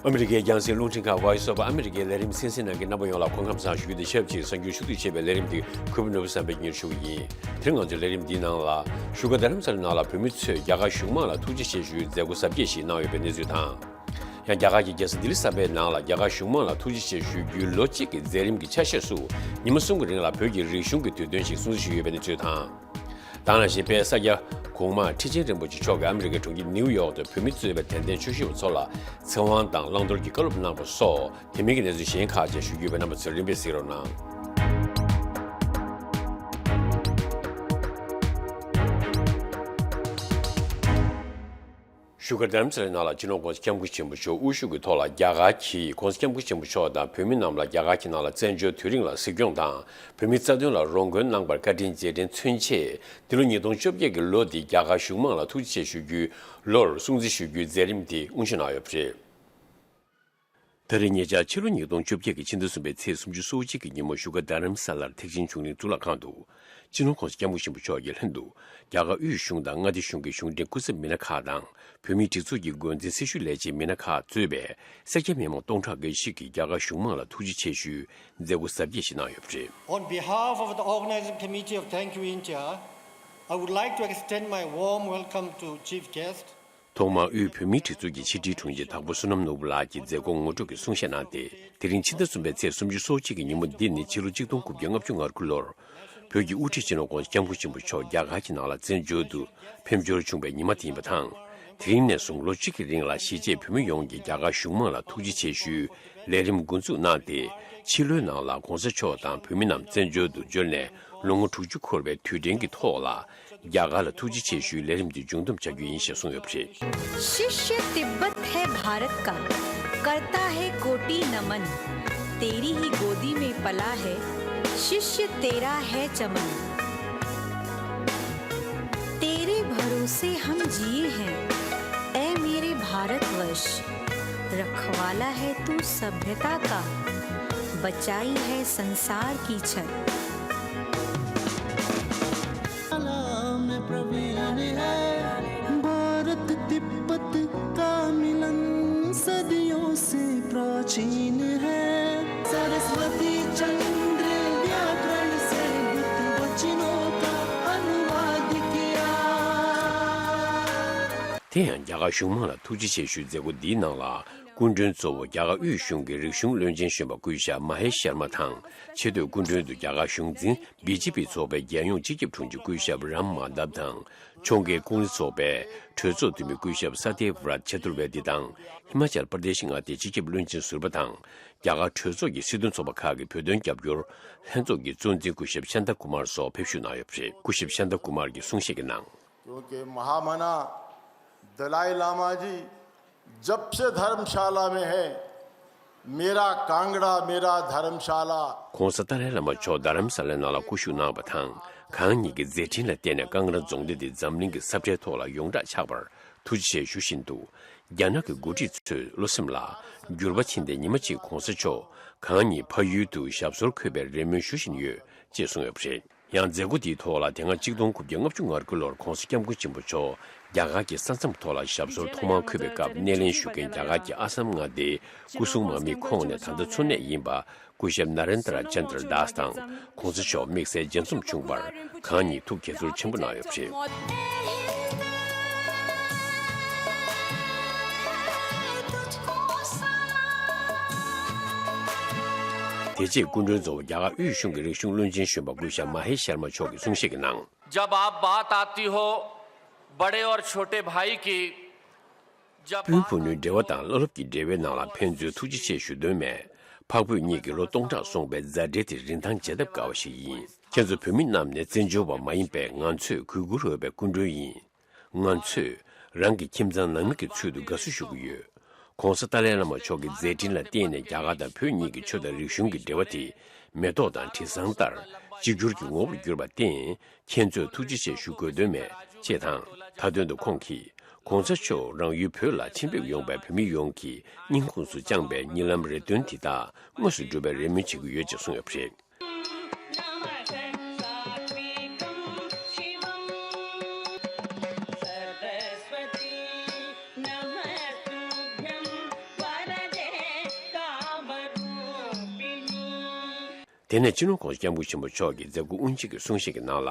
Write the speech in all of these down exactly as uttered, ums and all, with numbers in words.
ཨ་མི་རི་ཀའི་རྒྱང་སྲིང་རླུང་འཕྲིན་ཁང་Voice of America ལས་རིམ་གསན་གཟིགས་གནང་མཁན་རྣམ་པ་ཡོངས་ལ་སྐུ་ཁམས་བཟང་ཞུ་རྒྱུ་དང་ཆབས་ཅིག་གསར་འགྱུར་ཞུ་གཏུག་བྱེད་པའི་ལས་རིམ་འདི་གུས་པ་ནོར་བུ་བསམ་འཕེལ་གཉེར་ཞུ་གི་ཡིན། དེ་རིང་ང་ཚོའི་ལས་རིམ་འདིའི་ནང་ལ་བཞུགས་སྒར་རྡ་རམ་ས་ལའི་ནང་ལ་བོད་མི་ཚོས་རྒྱ་གར་གཞུང་མང་ལ་ཐུགས་རྗེ་ཆེ་ཞུའི་མཛད་སྒོ་གཟབ་རྒྱས་ཤིག་གནང་ཡོད་པའི་གནས་ཚུལ་དང་། ཡང་རྒྱ་གར་གྱི་རྒྱལ་ས་ལྡི་ལི་གསར་པའི་ནང་ལ་རྒྱ་གར་གཞུང་མང་ལ་ཐུགས་རྗེ་ཆེ་ཞུ་རྒྱུའི་ལོ་གཅིག་གི་མཛད་རིམ་གྱི་ཆ་ཤས་སུ་ཉི་མ་གསུམ་གྱི་རིང་ལ་བོད་ཀྱི་རིག་གཞུང་གི་དུས་སྟོན་ཞིག་སྲུང་བརྩི་ཞུས་ཡོད་པའི་གནས་ཚུལ་དང་། དེ་ནང་བཞིན་དཔལ་ས་སྐྱ་གོང་མ་ཁྲི་ཆེན་རིན་པོ་ཆེ་མཆོག་གིས་ཨ་མི་རི་ཀའི་གྲོང་ཁྱེར་ནིའུ་ཡོག་ཏུ་བོད་མི་གཙོས་པའི་དད་ལྡན་ཆོས་ཞུ་བ་ཚོ་ལ་ཚེ་དབང་དང་བླང་དོར་གྱི་བཀའ་སློབ་གནང་བ་སོགས་དེ་མིན་གྱི་གནས་ཚུལ་གཞན་ཁག་ཅིག་ཞུ་རྒྱུ་ཡོད་པས་རྣམ་པ་ཚོས་རིམ་པས་གཟིགས་རོགས་གནང་། བཞུགས་སྒར་རྡ་རམ་ས་ལའི་ནང་ལ་སྤྱི་ནོར་༸གོང་ས་༸སྐྱབས་མགོན་ཆེན་པོ་མཆོག་དབུ་བཞུགས་ཀྱི་ཐོག་ལ་རྒྱ་གར་གྱིས་༸གོང་ས་༸སྐྱབས་མགོན་ཆེན་པོ་མཆོག་དང་བོད་མི་རྣམས་ལ་རྒྱ་གར་གྱི་ནང་ལ་བཙན་བྱོལ་དུས་རིང་ལ་གཟིགས་སྐྱོང་དང་བོད་མིའི་རྩ་དོན་ལ་རོགས་མགོན་གནང་པར་བཀའ་དྲིན་རྗེས་དྲན་མཚོན་ཆེད། འདི་ལོ་ཉིས་སྟོང་བཅོ་བརྒྱད་ཀྱི་ལོ་འདི་རྒྱ་གར་གཞུང་མང་ལ་ཐུགས་རྗེ་ཆེ་ཞུ་རྒྱུའི་ལོར་སྲུང་བརྩི་ཞུ་རྒྱུའི་མཛད་རིམ་དེ་དབུ་འབྱེད་གནང་ཡོད་པ་རེད། ད་རེས་ཉེ་ཆར་ཕྱི་ལོ་ཉིས་སྟོང་བཅོ་བརྒྱད་ཀྱི་ཕྱི་ཟླ་གསུམ་པའི་ཚེས་སུམ་ཅུ་སོ་གཅིག་གི་ཉིན་མོ་བཞུགས་སྒར་རྡ་རམ་ས་ལར་ཐེག་ཆེན་ཆོས་གླིང་གཙུག་ལག་ཁང་དུ། སྤྱི་ནོར་༸གོང་ས་༸སྐྱབས་མགོན་ཆེན་པོ་མཆོག་གི་ལྷན་དུ། རྒྱ་གར་དབུས་གཞུང་དང་མངའ་སྡེ་གཞུང་གི་གཞུང་འབྲེལ་སྐུ་ཚབ་མི་སྣ་ཁག་དང་། བོད་མིའི་སྒྲིག་འཛུགས་ཀྱི་འགོ་འཛིན་སྲི་ཞུ་ལས་བྱེད་མི་སྣ་ཁག་གཙོས་པའི་སེར་སྐྱ་མི་མང་སྟོང་ཕྲག་འགའ་ཞིག་གིས་རྒྱ་གར་གཞུང་མང་ལ་ཐུགས་རྗེ་ཆེ་ཞུའི་མཛད་སྒོ་གཟབ་རྒྱས་ཤིག་གནང་ཡོད་པ་རེད། On behalf of the Organizing Committee of Thank You India, I would like to extend my warm welcome to Chief Guest. ཐོག་མར་དབུས་བོད་མིའི་སྒྲིག་འཛུགས་ཀྱི་ཕྱི་དྲིལ་དྲུང་ཆེ་དྭགས་པོ་བསོད་ནམས་ནོར་བུ་ལགས་ཀྱིས་མཛད་སྒོ་ངོ་སྤྲོད་ཀྱི་གསུང་བཤད་གནང་སྟེ། དེ་རིང་ཕྱི་ཟླ་གསུམ་པའི་ཚེས་སུམ་ཅུ་སོ་གཅིག་གི་ཉིན་མོ་འདི་ནི་ཕྱི་ལོ་གཅིག་སྟོང་དགུ་བརྒྱ་ལྔ་བཅུ་ང་དགུ་ལོར། བོད་ཀྱི་དབུ་ཁྲིད་སྤྱི་ནོར་༸གོང་ས་༸སྐྱབས་མགོན་ཆེན་པོ་མཆོག་རྒྱ་གར་གྱི་ནང་ལ་བཙན་བྱོལ་དུ་ཕེབས་འབྱོར་བྱུང་བའི་ཉི་མ་དེ་ཡིན་པ་དང་། དེ་རིང་ནས་བཟུང་ལོ་གཅིག་གི་རིང་ལ་གཞིས་བྱེས་བོད་མི་ཡོངས་ཀྱིས་རྒྱ་གར་གཞུང་མང་ལ་ཐུགས་རྗེ་ཆེ་ཞུའི་ལས་རིམ་འགོ་འཛུགས་གནང་སྟེ། ཕྱི་ལོའི་ནང་ལ་༸གོང་ས་མཆོག་དང་བོད་མི་རྣམས་བཙན་བྱོལ་དུ་འབྱོར་ནས་ལོ་ངོ་དྲུག་ཅུ་འཁོར་བའི་དུས་དྲན་གྱི་ཐོག་ལ། རྒྱ་གར་ལ་ཐུགས་རྗེ་ཆེ་ཞུའི་ལས་རིམ་འདི་མཇུག་བསྡོམས་བྱ་རྒྱུ་ཡིན་ཞེས་གསུངས་ཡོད་པ་རེད། शिष्य तिब्बत है भारत का, करता है कोटि नमन। तेरी ही गोदी में पला है, शिष्य तेरा है चमन। तेरे भरोसे हम जिए हैं, ऐ मेरे भारतवर्ष। रखवाला है तू सभ्यता का, बचाई है संसार की छत। में प्रवीण है। भारत तिब्बत का मिलन सदियों से प्राचीन है। सरस्वती चंद्र व्याकरण से बुद्ध वचनों का अनुवाद किया। དེ་ཡང་རྒྱ་གར་གཞུང་མང་ལ་ཐུགས་རྗེ་ཆེ་ཞུའི་མཛད་སྒོ་འདིའི་ནང་ལ། སྐུ་མགྲོན་གཙོ་བོ་རྒྱ་གར་དབུས་གཞུང་གི་རིག་གཞུང་བློན་ཆེན་གཞོན་པ་སྐུ་ཞབས་མ་ཧེ་ཤར་མ་དང་། ཆེས་མཐོའི་སྐུ་མགྲོན་དུ་རྒྱ་གར་གཞུང་འཛིན་བི་ཇེ་པི་ཚོགས་པའི་རྒྱལ་ཡོངས་སྤྱི་ཁྱབ་དྲུང་ཆེ་སྐུ་ཞབས་རམ་མ་དབ་དང་། ཕྱོགས་འགལ་ཀོང་རེ་ཚོགས་པའི་གྲོས་ཚོགས་འཐུས་མི་སྐུ་ཞབས་ས་ཏེ་བྷ་རཏ་ཆ་ཏུར་ཝེ་ཏི་དང་། ཧི་མ་ཅལ་པར་དེ་ཤི་མངའ་སྡེའི་སྤྱི་ཁྱབ་བློན་ཆེན་ཟུར་པ་དང་། རྒྱ་གར་གྲོས་ཚོགས་ཀྱི་སྲིད་དོན་ཚོགས་པ་ཁག་གི་བོད་དོན་རྒྱབ་སྐྱོར་ལྷན་ཚོགས་ཀྱི་གཙོ་འཛིན་སྐུ་ཞབས་ཤཱན་ཏ་ཀུ་མར་སོགས་ཕེབས་ཞུགས་གནང་ཡོད་པ་རེད། སྐུ་ཞབས་ཤཱན་ཏ་ཀུ་མར་གྱིས་གསུང་བཤད་ཀྱི་ནང་། क्योंकि महामना दलाई लामा जी जब से धर्मशाला में है, मेरा कांगड़ा, मेरा धर्मशाला। ༸གོང་ས་ཏཱ་ལའི་བླ་མ་མཆོག་རྡ་རམ་ས་ལའི་ནང་ལ་སྐུ་བཞུགས་གནང་བ་དང་། གང་ཉིད་ཀྱི་མཛད་འཕྲིན་ལ་བརྟེན་ནས་ཀང་ར་རྫོང་སྡེ་འདི་འཛམ་གླིང་གི་ས་བཀྲའི་ཐོག་ལ་ཡོངས་གྲགས་ཆགས་པར་ཐུགས་རྗེ་ཆེ་ཞུ་བཞིན་དུ། རྒྱ་ནག་གི་འགོ་ཁྲིད་ཚོས་བློ་སེམས་ལ་འགྱུར་བ་ཕྱིན་ཏེ་ཉི་མ་གཅིག་༸གོང་ས་མཆོག་གང་ཉིད་ཕ་ཡུལ་དུ་ཞབས་སོར་འཁོད་པའི་རེ་སྨོན་ཞུ་བཞིན་ཡོད་ཅེས་གསུངས་ཡོད་པ་རེད། ཡང་མཛད་སྒོ་དེའི་ཐོག་ལ་དེ་སྔ་གཅིག་སྟོང་དགུ་བརྒྱ་ལྔ་བཅུ་ང་དགུ་ལོར་༸གོང་ས་༸སྐྱབས་མགོན་ཆེན་པོ་མཆོག་རྒྱ་གར་གྱི་ས་མཚམས་ཐོག་ལ་ཞབས་སོར་ཐོག་མར་འཁོད་པའི་སྐབས་སྣེ་ལེན་ཞུ་མཁན་རྒྱ་གར་གྱི་ཨ་སམ་མངའ་སྡེའི་སྐུ་སྲུང་དམག་མིའི་ཁོངས་ནས་ད་ལྟ་འཚོ་གནས་ཡིན་པ་སྐུ་ཞབས་ནཱ་རེན་དྲ་ཅན་དྲ་དཱས་དང་༸གོང་ས་མཆོག་དམིགས་བསལ་མཇལ་འཛོམས་བྱུང་བར་གང་ཉིད་ཐུགས་དགྱེས་ཚོར་ཆེན་པོ་གནང་ཡོད་པ་རེད། དེ་རྗེས་སྐུ་མགྲོན་གཙོ་བོ་རྒྱ་གར་དབུས་གཞུང་གི་རིག་གཞུང་བློན་ཆེན་གཞོན་པ་སྐུ་ཞབས་མ་ཧེ་ཤར་མ་མཆོག་གིས་གསུང་བཤད་ཀྱི་ནང་། जब आप बात आती हो बड़े और छोटे भाई की, जब སྤུན་བུ་ནུའི་འབྲེལ་བ་དང་བླ་སློབ་ཀྱི་འབྲེལ་བའི་ནང་ལ་ཕན་ཚུན་ཐུགས་རྗེ་ཆེ་ཞུ་དོན་མེད། འཕགས་བོད་གཉིས་ཀྱི་ལོ་སྟོང་ཕྲག་སོང་པའི་མཛའ་འབྲེལ་དེ་རིན་ཐང་བརྗེ་ཐབས་དཀའ་བ་ཞིག་ཡིན། ཁྱེད་ཚོ་བོད་མི་རྣམས་ནི་བཙན་བྱོལ་བ་མ་ཡིན་པས་ང་ཚོས་གུས་བཀུར་འོས་པའི་སྐུ་མགྲོན་ཡིན། ང་ཚོས་རང་གི་ཁྱིམ་ཚང་ནང་མི་གི་ཚུལ་དུ་དགའ་བསུ་ཞུ་གི་ཡོད། ༸གོང་ས་ཏཱ་ལའི་བླ་མ་མཆོག་གི་མཛད་འཕྲིན་ལ་བརྟེན་ནས་རྒྱ་གར་དང་བོད་གཉིས་ཀྱི་ཆོས་དང་རིག་གཞུང་གི་འབྲེལ་བ་དེ་མེ་ཏོག་དང་དྲི་བཟང་ལྟར་གཅིག་གྱུར་གྱི་ངོ་བོར་གྱུར་པར་བརྟེན། ཁྱེད་ཚོས་ཐུགས་རྗེ་ཆེ་ཞུ་དགོས་དོན་མེད་ཅེས་དང་། མཐའ་དོན་དུ་ཁོང་གིས་༸གོང་ས་མཆོག་རང་ཡུལ་བོད་ལ་ཆེད་ཕེབས་ཡོང་བའི་བོད་མི་ཡོངས་ཀྱི་སྙིང་ཁོངས་སུ་བཅངས་པའི་གཉིད་ལམ་རེ་འདུན་དེ་དག་དངོས་སུ་འགྲུབ་པའི་རེ་སྨོན་བྱེད་ཀྱི་ཡོད་ཅེས་གསུངས་ཡོད་པ་རེད། དེ་ནས་སྤྱི་ནོར་༸གོང་ས་༸སྐྱབས་མགོན་ཆེན་པོ་མཆོག་གིས་མཛད་སྒོ་དབུ་འབྱེད་ཀྱི་གསུང་བཤད་ཀྱི་ནང་ལ།